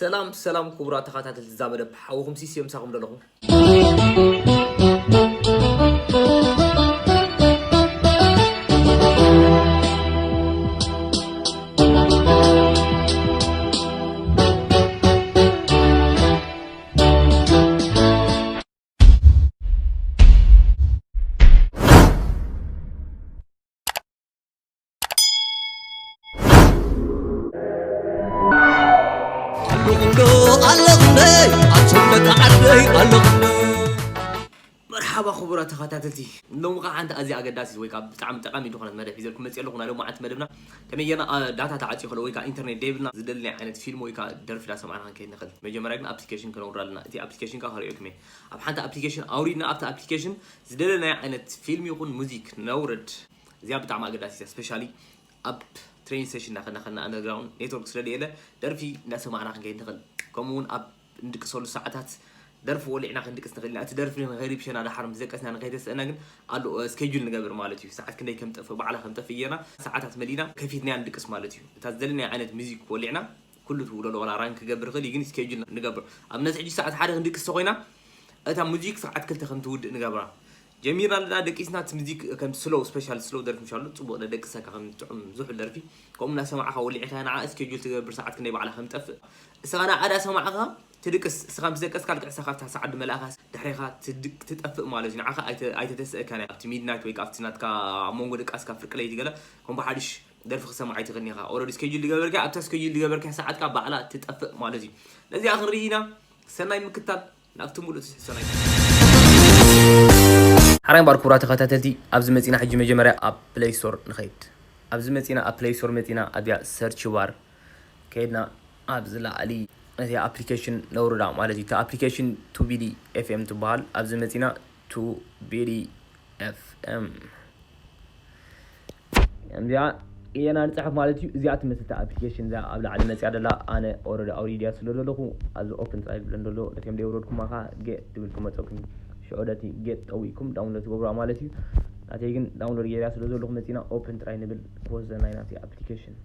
ሰላም ሰላም ክቡራት ተኸታተልቲ እዛ መደብ፣ ሓውኹም ሲሲ ምሳኹም ደለኹ። ኣለኹ ኣለኹ ኣለኹ። መርሓባ ክቡራት ተኸታተልቲ፣ ሎሚ ከዓ ሓንቲ ኣዝያ ኣገዳሲት ወይ ከዓ ብጣዕሚ ጠቓሚ ዝኾነት መደብ ሒዘልኩም መፅእ ኣለኹ። ናይ ሎማዓንቲ መደብና ከመይ ጌርና፣ ኣ፣ ዳታ ተዓፅዩ ከሎ ወይ ከዓ ኢንተርኔት ደይብልና ዝደለናዮ ዓይነት ፊልም ወይ ከዓ ደርፊ ዳሰማዕና ክንከይድ ንኽእል። መጀመርያ ግን ኣፕሊኬሽን ከነውርዳ ኣለና። እቲ ኣፕሊኬሽን ከዓ ከርእየኩም እየ። ኣብ ሓንቲ ኣፕሊኬሽን ኣውሪድና ኣብቲ ኣፕሊኬሽን ዝደለናዮ ዓይነት ፊልም ይኹን ሙዚክ ነውርድ። እዚኣ ብጣዕሚ ኣገዳሲት እያ። ስፔሻሊ ኣብ ትሬን ስቴሽን እናኸድና ከና ኣንደርግራውንድ ኔትወርክ ስለ ደየለ ደርፊ እንዳሰማዕና ክንከይድ ንኽእል። ከምኡ እውን ኣብ እንድቅሰሉ ሰዓታት ደርፊ ወሊዕና ክንድቅስ ንኽእል ኢና። እቲ ደርፊ ንኸይርብሸና ደሓር ምስ ደቀስና ንኸይተስአና ግን ኣሎ፣ እ፣ ስኬጁል ንገብር ማለት እዩ። ሰዓት ክንደይ ከም ጠፍእ ባዕላ ከም ጠፍእ ጌርና ሰዓታት መሊና ከፊትና ንድቅስ ማለት እዩ። እታ ዝደለናዮ ዓይነት ሙዚክ ወሊዕና ኩሉ ትውለሎ ዋላ ራን ክገብር ይኽእል እዩ፣ ግን ስኬጁል ንገብር። ኣብነት ሕጂ ሰዓት ሓደ ክንድቅስ ተኾይና እታ ሙዚክ ሰዓት ክልተ ከም ትውድእ ንገብራ። ጀሚርና ኣለና ደቂስና እቲ ሙዚክ ከም ስሎው፣ ስፔሻል ስሎው ደርፊ ምሻሉ ጽቡቕ ደደቅሰካ ከም ጥዑም ዝሑል ደርፊ። ከምኡ እናሰማዕካ ወሊዕካ ንዓ ስኬጁል ትገብር ሰዓት ክንደይ ባዕላ ከም ጠፍእ። እስኻ ንዓ ዳሰማዕካ ትድቅስ፣ እስኻ ምስ ደቀስካ ልክዕ እስኻ ካብታ ሰዓት ድመልኣኻ ድሕሬኻ ትድቅ-፣ ትጠፍእ ማለት እዩ። ንዓኻ ኣይተ-፣ ኣይተተስእካን እያ። ኣብቲ ሚድናይት ወይ ከኣ ኣብቲ ናትካ ኣብ መንጎ ድቃስካ ፍርቂ ለይቲ ገለ ከም ብሓድሽ ደርፊ ክሰማዕ ኣይትኽእልን ኢኻ። ኦልሬዲ ስኬጁል ዝገበርካ፣ ኣብታ ስኬጁል ዝገበርካ ሰዓትካ ባዕላ ትጠፍእ ማለት እዩ። ነዚኣ ክንርኢ ኢና። ሰናይ ምክታል። ናብቲ ሙሉእ ትስሕቶ ናይ ሓራይ እምበኣር ክቡራት ተኸታተልቲ፣ ኣብዚ መጺና ሕጂ መጀመርያ ኣብ ፕለይ ስቶር ንኸይድ። ኣብዚ መጺና ኣብ ፕለይ ስቶር መጺና ኣብዚኣ ሰርች ባር ከይድና ኣብዚ ላዕሊ ነቲ ኣፕሊኬሽን ነውርዳ ማለት እዩ። እቲ ኣፕሊኬሽን ቱ ቢ ዲ ኤፍ ኤም ትበሃል። ኣብዚ መጺና ቱ ቢ ዲ ኤፍ ኤም ከምዚኣ እየና ንጽሕፍ ማለት እዩ። እዚኣ ትመስል እታ ኣፕሊኬሽን እዚኣ ኣብ ላዕሊ መጽያ ደላ ኣነ ኦረዲ ኣውሪድያ ስለ ዘለኹ ኣብዚ ኦፕን ጥራይ ዝብለን ዘሎ ነቶም ደይወረድኩማ ከኣ ጌጥ ትብል ክመጸኩም እዩ። ሽዑ ደቲ ጌጥ ጠዊቅኩም ዳውንሎድ ትገብሩዋ ማለት እዩ። ናተይ ግን ዳውንሎድ ጌርያ ስለ ዘለኹ መጺና ኦፕን ጥራይ ንብል ክወስደና ኢና እቲ ኣፕሊኬሽን።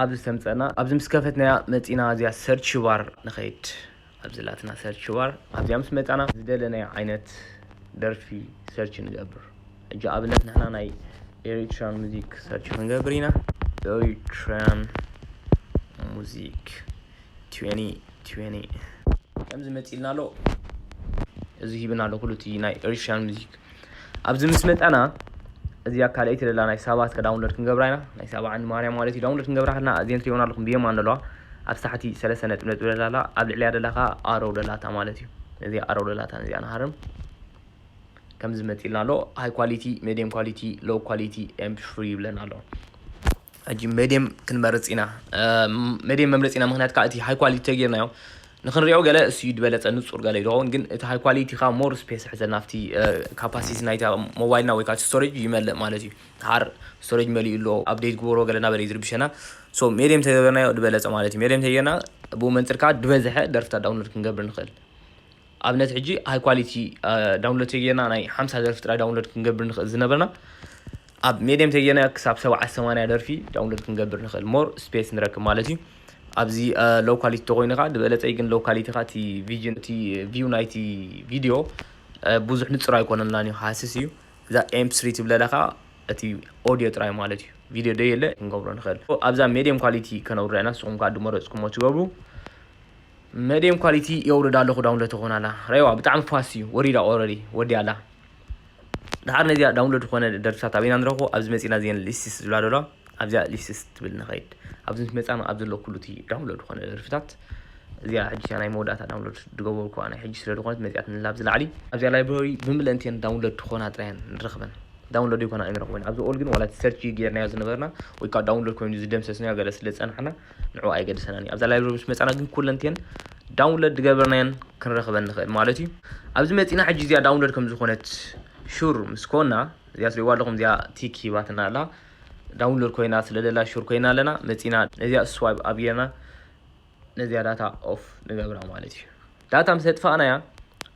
ኣብዚ ተምጸና ኣብዚ ምስ ከፈትናያ መጺና እዚኣ ሰርች ባር ንኸይድ። ኣብዚ ላትና ሰርች ባር ኣብዚኣ ምስ መጻና ዝደለናዮ ዓይነት ደርፊ ሰርች ንገብር። ሕጂ ኣብነት ንሕና ናይ ኤሪትራን ሙዚክ ሰርች ክንገብር ኢና። ኤሪትራን ሙዚክ ትዌንቲ ትዌንቲ ከምዚ መጺልና ኣሎ። እዚ ሂብና ኣሎ ኩሉ እቲ ናይ ኤሪትራን ሙዚክ። ኣብዚ ምስ መጻና እዚኣ ካልኣይቲ ደላ ናይ ሳባ እስከ ዳውንሎድ ክንገብራ ኢና። ናይ ሳባ ዓንዲ ማርያም ማለት እዩ። ዳውንሎድ ክንገብራ ከለና እዚአን ትሪእወን ኣለኹም ብየማን ዘለዋ ኣብ ታሕቲ ሰለስተ ነጥቢ ነጥቢ ደላ ኣላ፣ ኣብ ልዕሊያ ደላ ከኣ ኣሮው ደላታ ማለት እዩ። እዚ ኣሮው ደላታ ነዚኣ ንሃርም። ከምዚ መጺልና ኣሎ። ሃይ ኳሊቲ፣ ሜድየም ኳሊቲ፣ ሎው ኳሊቲ፣ ኤምፒ ፍሪ ይብለና ኣሎ። ሕጂ ሜድየም ክንመርጽ ኢና። እ፣ ሜድየም መምረጺ ኢና፣ ምኽንያት ከኣ እቲ ሃይ ኳሊቲ ተጌርናዮ ንኽንሪኦ ገለ እሱ እዩ ዝበለጸ ንጹር ገለ እዩ ዝኸውን፣ ግን እቲ ሃይ ኳሊቲ ከኣ ሞር ስፔስ ይሕዘልና፣ ኣብቲ፣ እ፣ ካፓሲቲ ናይታ ሞባይልና ወይ ከዓ ስቶሬጅ ይመልእ ማለት እዩ። ድሓር ስቶሬጅ መሊኡ ኣሎ፣ ኣፕዴት ግበሮ ገለ እናበለ እዩ ዝርብሸና። ሶ ሜድየም ተገበርናዮ ዝበለጸ ማለት እዩ። ሜድየም ተጌርና ብኡ መንጽር ከኣ ዝበዝሐ ደርፍታት ዳውንሎድ ክንገብር ንኽእል። ኣብነት ሕጂ ሃይ ኳሊቲ፣ እ፣ ዳውንሎድ ተጌርና ናይ ሓምሳ ደርፊ ጥራይ ዳውንሎድ ክንገብር ንኽእል ዝነበርና፣ ኣብ ሜድየም ተጌርና ክሳብ ሰብዓ ሰማንያ ደርፊ ዳውንሎድ ክንገብር ንኽእል፣ ሞር ስፔስ ንረክብ ማለት እዩ። ኣብዚ፣ እ፣ ሎው ኳሊቲ ተኾይኑ ኸዓ ዝበለጸ እዩ፣ ግን ሎው ኳሊቲ ኸዓ እቲ ቪዥን፣ እቲ ቪው ናይቲ ቪድዮ፣ እ፣ ብዙሕ ንጹር ኣይኮነልናን እዩ፣ ሃስስ እዩ። እዛ ኤም ስሪ ትብለላ ኸዓ እቲ ኦድዮ ጥራይ ማለት እዩ፣ ቪድዮ ዶ የለ ክንገብሮ ንኽእል። ኣብዛ ሜድየም ኳሊቲ ከነውርዳ ኢና፣ ንስኹም ከኣ ድመረጽኩሞ ትገብሩ። መድየም ኳሊቲ የውርድ ኣለኹ፣ ዳውንሎድ ትኾን ኣላ። ረይዋ ብጣዕሚ ፋስት እዩ፣ ወሪዳ ኦረዲ ወዲያ ኣላ። ድሓር ነዚኣ ዳውንሎድ ዝኾነ ደርፍታት ኣበይና ንረኽቦ? ኣብዚ መጺና እዚአን ሊስትስ ዝብላ ደሎ፣ ኣብዚኣ ሊስትስ ትብል ንኸይድ። ኣብዚ ምስ መጻና ኣብ ዘሎ ኩሉ እቲ ዳውንሎድ ዝኾነ ደርፍታት፣ እዚኣ ሕጂ ናይ መወዳእታ ዳውንሎድ ዝገበርኩዋ ናይ ሕጂ ስለ ዝኾነት መጺኣትንላ ኣብዚ ላዕሊ። ኣብዚኣ ላይብረሪ ብምልእንቲአን ዳውንሎድ ዝኾና ጥራየን ንረኽበን። ዳውንሎድ ይኮና ኣይንረኽቦን። ኣብዚ ኦል ግን ዋላ እቲ ሰርች ጌርናዮ ዝነበርና ወይ ከዓ ዳውንሎድ ኮይኑ ዝደምሰስናዮ ገለ ስለ ዝጸናሕና ንዕኡ ኣይገድሰናን እዩ። ኣብዛ ላይብረሪ ምስ መጻና ግን ኩለንትየን ዳውንሎድ ዝገበርናየን ክንረኽበን ንኽእል ማለት እዩ። ኣብዚ መጺና ሕጂ እዚኣ ዳውንሎድ ከም ዝኾነት ሹር ምስ ኮና፣ እዚኣ ትሪእዋ ኣለኹም፣ እዚኣ ቲክ ሂባትና ኣላ። ዳውንሎድ ኮይና ስለ ደላ ሹር ኮይና ኣለና። መጺና ነዚኣ ስዋይፕ ኣብ ጌርና ነዚኣ ዳታ ኦፍ ንገብራ ማለት እዩ። ዳታ ምስ ኣጥፋእናያ፣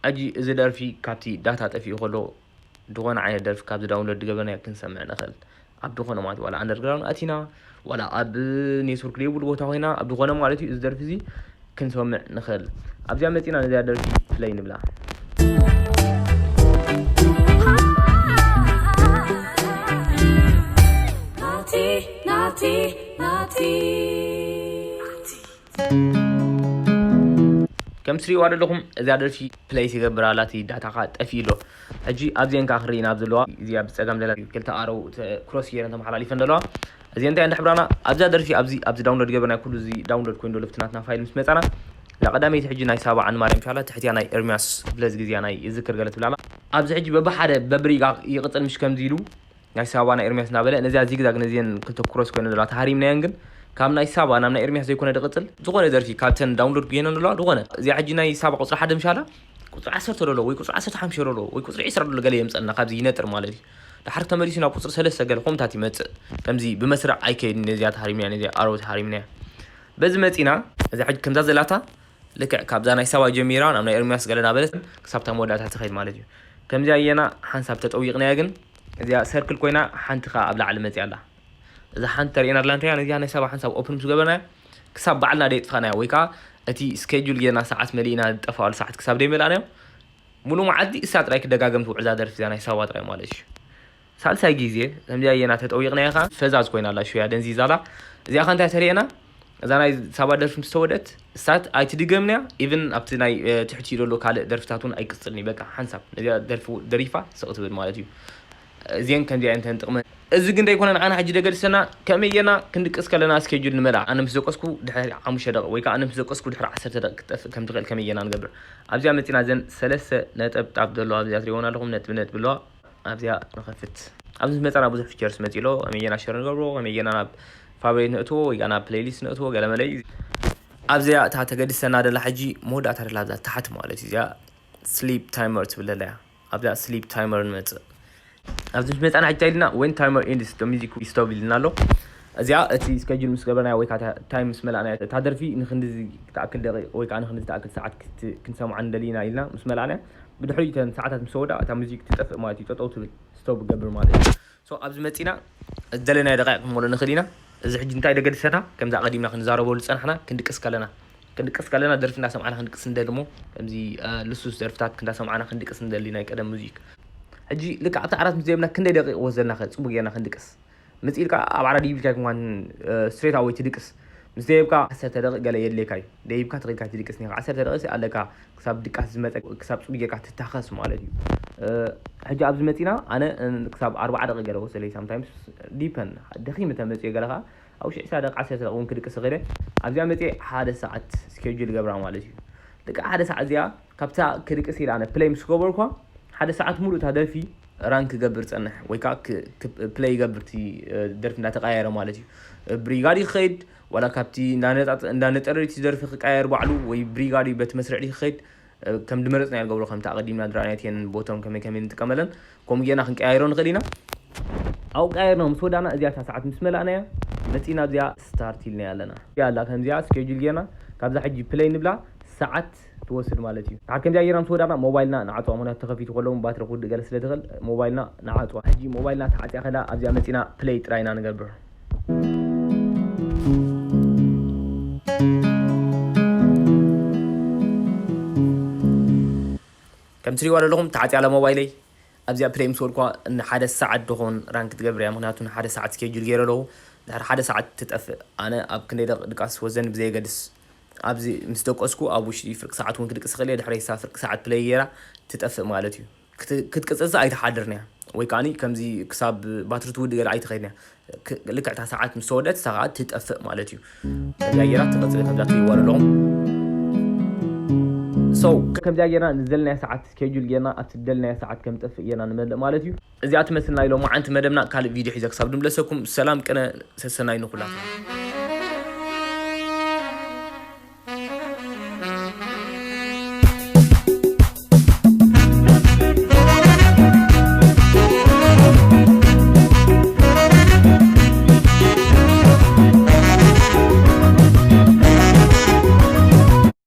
ሕጂ እዚ ደርፊ ካብቲ ዳታ ጠፊኡ ከሎ ዝኾነ ዓይነት ደርፊ ካብዚ ዳውንሎድ ዝገበርናዮ ክንሰምዕ ንኽእል። ኣብ ዝኾነ ማለት ዋላ ኣንደርግራውንድ ኣቲና ዋላ ኣብ ኔትወርክ ዘይብሉ ቦታ ኮይና ኣብ ዝኾነ ማለት እዩ እዚ ደርፊ እዚ ክንሰምዕ ንኽእል። ኣብዚኣ መፂና ነዚኣ ደርፊ ፕለይ ንብላ። ከም ትሪእዋ ዘለኹም እዚኣ ደርፊ ፕለይ ትገብር ኣላ፣ እቲ ዳታኻ ጠፊኡ ኣሎ። ሕጂ ኣብዚአን ከዓ ክርኢ ናብ ዘለዋ እዚኣ ብፀጋም ዘላ ክልተ ኣረው ክሮስ ገይረን ተመሓላሊፈን ዘለዋ። እዚአን እንታይ እንድሕብራና ኣብዛ ደርፊ ኣብዚ ኣብዚ ዳውንሎድ ገበርና ኩሉ እዚ ዳውንሎድ ኮይኑ ዘሎ ፍትናትና ፋይል ምስ መፃና እዛ ቀዳመይቲ ሕጂ ናይ ሳባ ዓንማርያም ሻላ ትሕቲያ ናይ ኤርሚያስ ብለዚ ግዜያ ናይ ይዝክር ገለ ትብላላ። ኣብዚ ሕጂ በብሓደ በብሪጋ ይቕፅል ምሽ ከምዚ ኢሉ ናይ ሳባ ናይ ኤርሚያስ እናበለ ነዚኣ ዚግዛግ ነዚአን ክልተ ክሮስ ኮይነ ዘለዋ ተሃሪምናየን ግን ካብ ናይ ሳባ ናብ ናይ ኤርሚያስ ዘይኮነ ድቕፅል ዝኾነ ደርፊ ካብተን ዳውንሎድ ገይነን ዘለዋ ዝኾነ እዚኣ ሕጂ ናይ ሳባ ቁፅሪ ሓደ ምሻላ ቁፅሪ ዓሰርተ ደሎ ወይ ቁፅሪ ዓሰርተ ሓሙሽተ ደሎ ወይ ቁፅሪ ዕስራ ደሎ ገለ የምፀልና ካብዚ ይነጥር ማለት እዩ። ድሓር ተመሊሱ ናብ ቁፅሪ ሰለስተ ገለ ከምታት ይመፅእ። ከምዚ ብመስርዕ ኣይከይድን ነዚኣ ተሃሪምናያ ነዚኣ ኣረው ተሃሪምናያ። በዚ መፂና እዛ ሕጂ ከምዛ ዘላታ ልክዕ ካብዛ ናይ ሳባ ጀሚራ ናብ ናይ ኤርሚያስ ገለ እናበለት ክሳብታ መወዳእታ ትኸይድ ማለት እዩ። ከምዚኣ እየና ሓንሳብ ተጠዊቕናያ ግን እዚኣ ሰርክል ኮይና ሓንቲ ኸዓ ኣብ ላዕሊ መፂኣ ኣላ። እዛ ሓንቲ ተርእየና ኣላ እንታይ እያ ነዚኣ ናይ ሳባ ሓንሳብ ኦፕን ምስ ገበርናያ ክሳብ ባዕልና ደይጥፋናያ ወይ ከዓ እቲ ስኬጁል ጌርና ሰዓት መሊእና ዝጠፋሉ ሰዓት ክሳብ ደይመላእናዮ ሙሉ መዓልቲ እሳ ጥራይ ክደጋገም ትውዕል እዛ ደርፊ እዛ ናይ ሳባ ጥራይ ማለት እዩ። ሳልሳይ ግዜ ከምዚኣ እየና ተጠዊቕናያ ኸዓ ፈዛዝ ኮይና ኣላ ሽያ ደንዚዛላ። እዚኣ ኸ እንታይ ተርእየና እዛ ናይ ሳባ ደርፊ ምስ ተወደት እሳት ኣይትድገምንያ ኢቭን ኣብቲ ናይ ትሕቲ ዘሎ ካልእ ደርፍታት እውን ኣይቅፅልን እዩ በቃ ሓንሳብ ነዚኣ ደርፊ ደሪፋ ስቕ ትብል ማለት እዩ። እዚአን ከምዚኣ እየን ተንጥቕመን። እዚ ግን ደይኮነ ንዓና ሕጂ ደገድሰና ከመይ ጌርና ክንድቅስ ከለና ስኬጁል ንመልኣ ኣነ ምስ ደቀስኩ ድሕሪ ሓሙሽተ ደቂ ወይ ከዓ ኣነ ምስ ደቀስኩ ድሕሪ ዓሰርተ ደቂ ክትጠፍእ ከም ትኽእል ከመይ ጌርና ንገብር። ኣብዚኣ መፂና እዘን ሰለስተ ነጠብጣብ ዘለዋ ኣብዚኣ ትሪእወን ኣለኹም ነጥቢ ነጥቢ ኣለዋ። ኣብዚኣ ንኸፍት ኣብዚ ምስ መፃና ብዙሕ ፊቸርስ መፂ ኣሎ ከመይ ጌርና ሸር ንገብሮ ከመይ ጌርና ናብ ፋቨሬት ነእትዎ ወይ ከዓ ናብ ፕሌይሊስት ነእትዎ ገለመለይ። ኣብዚኣ እታ ተገድሰና ደላ ሕጂ መወዳእታ ደላ ኣብዛ ታሕቲ ማለት እዩ እዚኣ ስሊፕ ታይመር ትብል ደላ እያ። ኣብዛ ስሊፕ ታይመር ንመፅእ ኣብዚ ምስ መፃና ሕጂ ኢልና ወን ታይመር ኢንድስ ዶ ሚዚክ ስቶፕ ኢልና ኣሎ። እዚኣ እቲ ስኬጁል ምስ ገበርናዮ ወይ ከዓ ታይም ምስ መላእናዮ እታ ደርፊ ንክንድዚ ትኣክል ደቂቕ ወይ ከዓ ንክንድዚ ትኣክል ሰዓት ክት- ክንሰምዓ ንደሊ ኢና ኢልና ምስ መላእናዮ ብድሕሪኡ እተን ሰዓታት ምስ ወዳ እታ ሙዚክ ትጠፍእ ማለት እዩ። ጠጠው ትብል ስቶፕ ገብር ማለት እዩ። ሶ ኣብዚ መፂና ዝደለናዮ ደቂቕ ክንመሎ ንኽእል ኢና። እዚ ሕጂ እንታይ ደገድሰና ከምዚ ኣቐዲምና ክንዛረበሉ ዝፀናሕና ክንድቅስ ከለና ክንድቅስ ከለና ደርፊ እንዳሰምዓና ክንድቅስ እንደሊ እሞ ከምዚ ልሱስ ደርፍታት እንዳሰምዓና ክንድቅስ እንደሊ ናይ ቀደም ሙዚክ ሕጂ ልክዕ ኣብቲ ዓራት ምስ ደየብና ክንደይ ደቂቕ ወዘልና ከ ፅቡቅ ጌርና ክንድቅስ ምፅእ ኢልካ ኣብ ዓራት ደይብልካ ይኮንኳን ስትሬት ኣወይ ትድቅስ ምስ ደየብካ ዓሰርተ ደቂቕ ገለ የድልየካ እዩ ደይብካ ተኺልካ ትድቅስ ኒኻ ዓሰርተ ደቂቕ ኣለካ ክሳብ ድቃስ ዝመፀ ክሳብ ፅቡቅ ጌርካ ትታኸስ ማለት እዩ። ሕጂ ኣብዚ መፂና ኣነ ክሳብ ኣርባዓ ደቂቕ ገለ ወሰለይ ሳምታይምስ ዲፐን ደኺመ ተመፅዮ ገለ ከዓ ኣብ ሽዕ ሳደ ዓሰርተ ደቂቕ እውን ክድቅስ ይኽእል እየ። ኣብዚኣ መፅየ ሓደ ሰዓት ስኬጁል ገብራ ማለት እዩ። ደቂ ሓደ ሰዓት እዚኣ ካብታ ክድቅስ ኢለ ኣነ ፕለይ ምስ ገበርኳ ሓደ ሰዓት ሙሉእ እታ ደርፊ ራን ክገብር ፀንሕ ወይ ከዓ ፕለይ ይገብር እቲ ደርፊ እንዳተቃየረ ማለት እዩ። ብሪጋድ ይኸይድ ዋላ ካብቲ እንዳነጠረ እቲ ደርፊ ክቃየር ባዕሉ ወይ ብሪጋድ በቲ መስርዕ ይኸይድ ከም ድመረፅና ይገብሮ ከምቲ ኣቐዲምና ድራእናየት የን ቦቶም ከመይ ከመይ ንጥቀመለን ከምኡ ጌርና ክንቀያይሮ ንኽእል ኢና። ኣብኡ ቀያይርና ምስ ወዳእና እዚኣ እታ ሰዓት ምስ መላእናያ መፂና ኣብዚኣ ስታርት ኢልናያ ኣለና። እዚኣ ኣላ ከምዚኣ ስኬጁል ጌርና ካብዛ ሕጂ ፕለይ ንብላ ሰዓት ትወስድ ማለት እዩ። ድሓር ከምዚኣ ጌርና ምስ ወዳእና ሞባይልና ንዓፅዋ ምክንያቱ ተኸፊቱ ከለውን ባትሪ ክውድእ ገለ ስለ ትኽእል ሞባይልና ንዓፅዋ። ሕጂ ሞባይልና ተዓፅያ ከላ ኣብዚኣ መፂና ፕለይ ጥራይና ንገብር። ከም ትሪእዋ ዘለኹም ተዓፅያ ኣላ ሞባይለይ ኣብዚኣ ፕለይ ምስ ወድኳ ንሓደ ሰዓት ድኾን ራን ክትገብር እያ ምክንያቱ ንሓደ ሰዓት ስኬጁል ገይረ ኣለኹ። ድሕሪ ሓደ ሰዓት ትጠፍእ ኣነ ኣብ ክንደይ ደቂ ድቃስ ወዘን ብዘየገድስ ኣብዚ ምስ ደቀስኩ ኣብ ውሽጢ ፍርቂ ሰዓት እውን ክድቅስ ይኽእል እየ ድሕረይ ሳ ፍርቂ ሰዓት ፕለይ ገይራ ትጠፍእ ማለት እዩ። ክትቅፅልሲ ኣይትሓድርን እያ ወይ ከዓ ከምዚ ክሳብ ባትሪ ትውድእ ገለ ኣይትኸይድን እያ። ልክዕታ ሰዓት ምስ ተወደት እሳ ከዓ ትጠፍእ ማለት እዩ። ከምዚኣ ገይራ ትቐፅል ከምዛ ትሪእዋ ዘለኹም። So ከምዚኣ ገይርና ንዘለናያ ሰዓት ስኬጁል ገይርና ኣብቲ ዝደለናዮ ሰዓት ከም ጠፍእ ገይርና ንመልእ ማለት እዩ። እዚኣ ትመስል ናይ ሎማዓንቲ መደብና። ካልእ ቪድዮ ሒዘ ክሳብ ድምለሰኩም ሰላም ቅነ ሰሰናይ ንኩላትና።